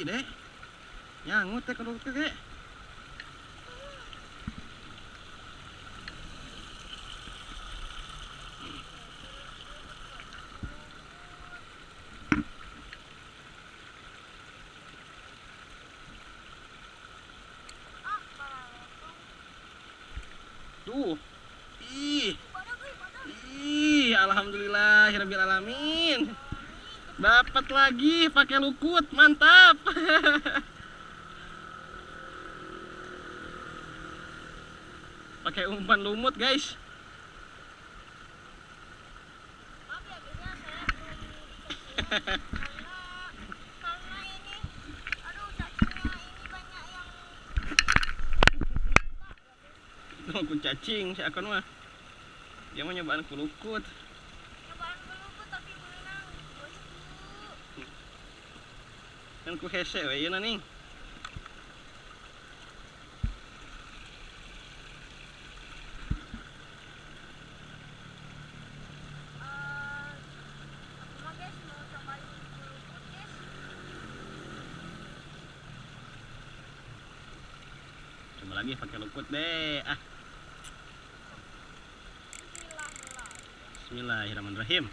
Ih, Dek. Nyangut teh kalau teh, Dek. Tuh. Ih. Ih, alhamdulillahirabbil alamin. Dapat lagi pakai lukut, mantap. Pakai umpan lumut, guys. Maaf ya guys ya, saya belum karena ini aduh cacingnya ini banyak yang aku cacing si akon mah. Dia mau nyobaan kulukut. Nyobaan kulukut tapi berenang, bosku. Kan ku hese we ieu ning. Aku mah guys mau cobain kulukut, guys. Coba lagi pakai lukut deh. Ah. Bismillahirrahmanirrahim.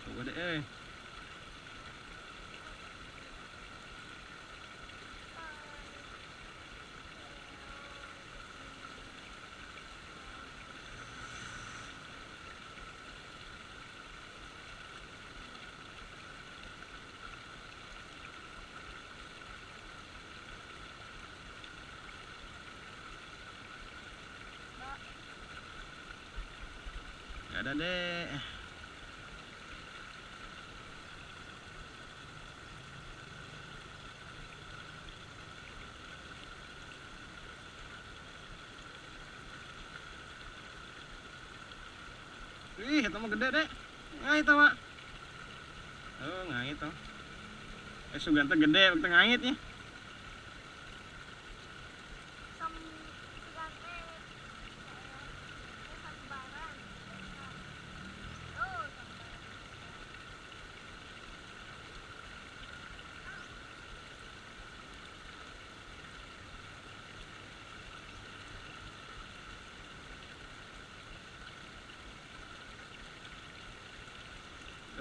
Coba deh. Gak ada deh. Wih, itu mah gede deh. Ngait mah. Oh, ngait toh. Sugan teh gede waktu ngait ya.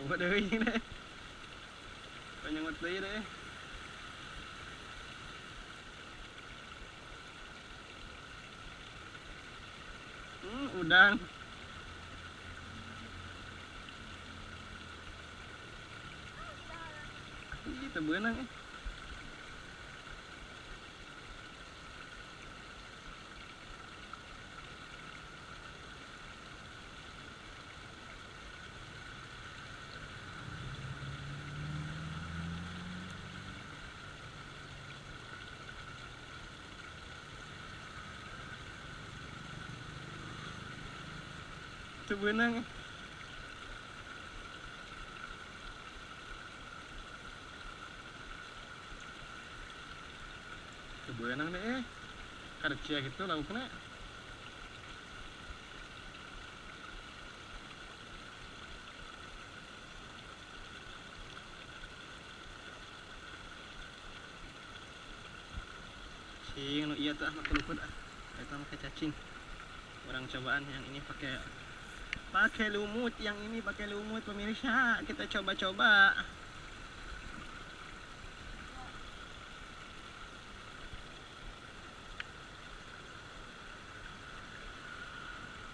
Coba deh ini deh. Panjang banget deh. Udang. Ih, teu beunang eh. Teu beunang. Teu beunang deh. Karcia gitu laukna. Cing nu ieu teh mah kulukut ah. Eta mah cacing. Orang cobaan yang ini pakai lumut, yang ini pakai lumut pemirsa. Kita coba-coba.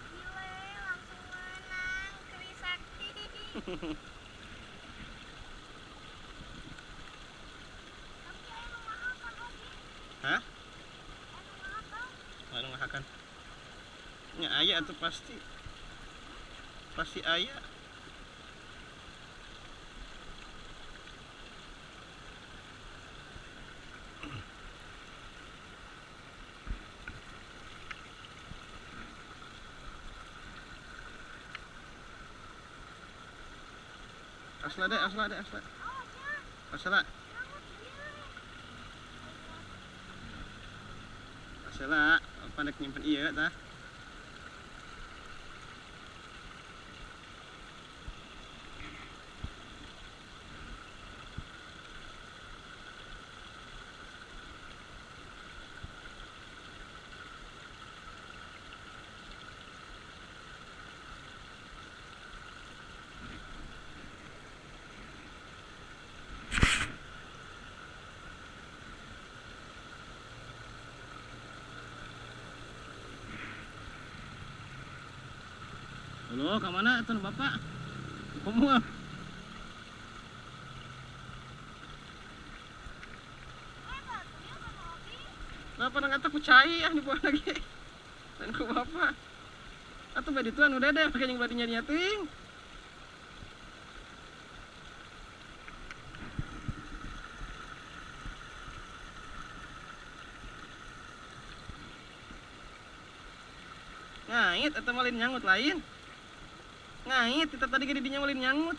Gile, langsung menang Trisakti. Tapi anu mahakan oge. Hah? Anu mahakan. Anu mahakan. Nya aya atuh pasti. Pasti aya. Asla deh, asla deh, asla. Asla. Asla, pandek nyimpen ieu tah. Halo, ke mana tuh bapak? Kamu? Bapak nggak tahu cai ah dibawa lagi. Dan ku bapak. Atau badi tuan udah deh pakai yang badi nyari nyating. Ngait atau malin nyangut lain. Ngait, kita tadi gede dinya malin nyangut.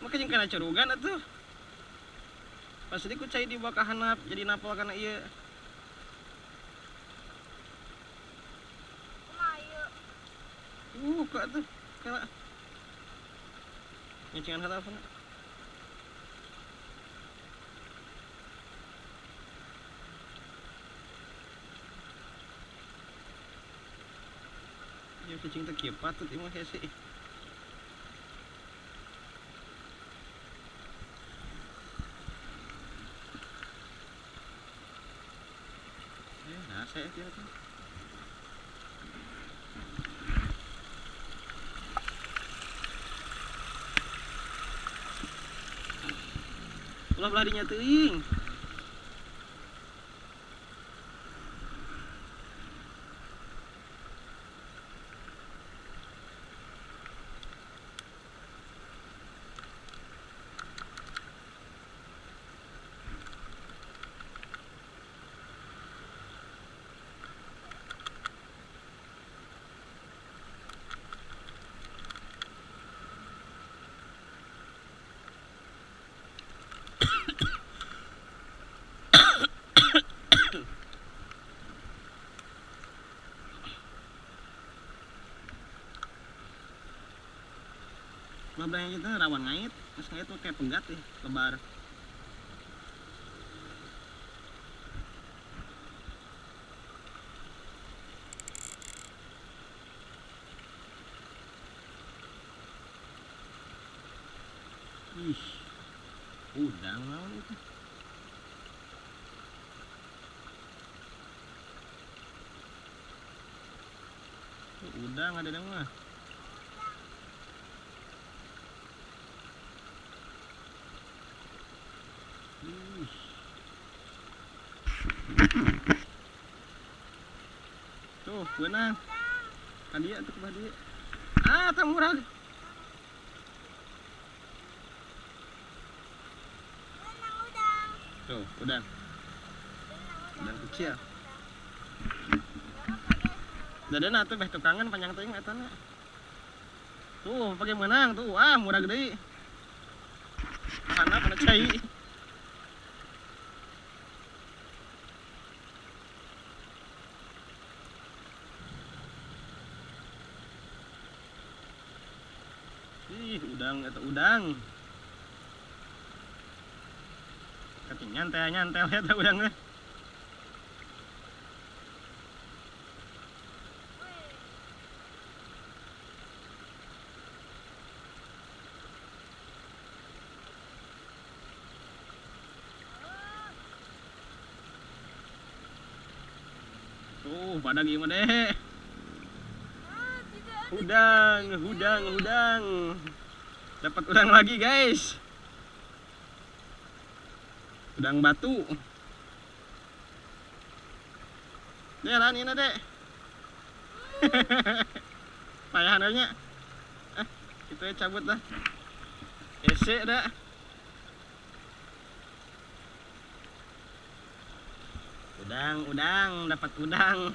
Makanya kena curugan atuh. Pas ini ku cai dibawa ka hanap jadi napal kana ieu. Kumaha ieu? Kok atuh kena. Nyecengan heula apa? Ya cicing teh kieu patut ieu mah hese. Nah, saya dia tuh. Ulah belah dinya teuing. Belahnya kita rawan ngait, terus ngait tuh kayak penggat nih, lebar. Ih, udang lawan itu. Udang ada mah. Tuh, benang. Hadiah tuh hadiah. Ah, tak murah. Benang udang. Tuh, udang. Udang kecil. Dadana tuh beh tukangan panjang teuing eta na. Tuh, pakai menang tuh. Ah, murah gede. Mana pada cai. Ih, udang atau udang. Kati nyantel-nyantel eta udangnya. Tuh, badag ieu mah deh. Udang, udang, udang. Dapat udang lagi, guys. Udang batu. Deh, lan ini deh. Payahan nya. Kita cabut lah. Ese dah. Udang, udang, dapat udang.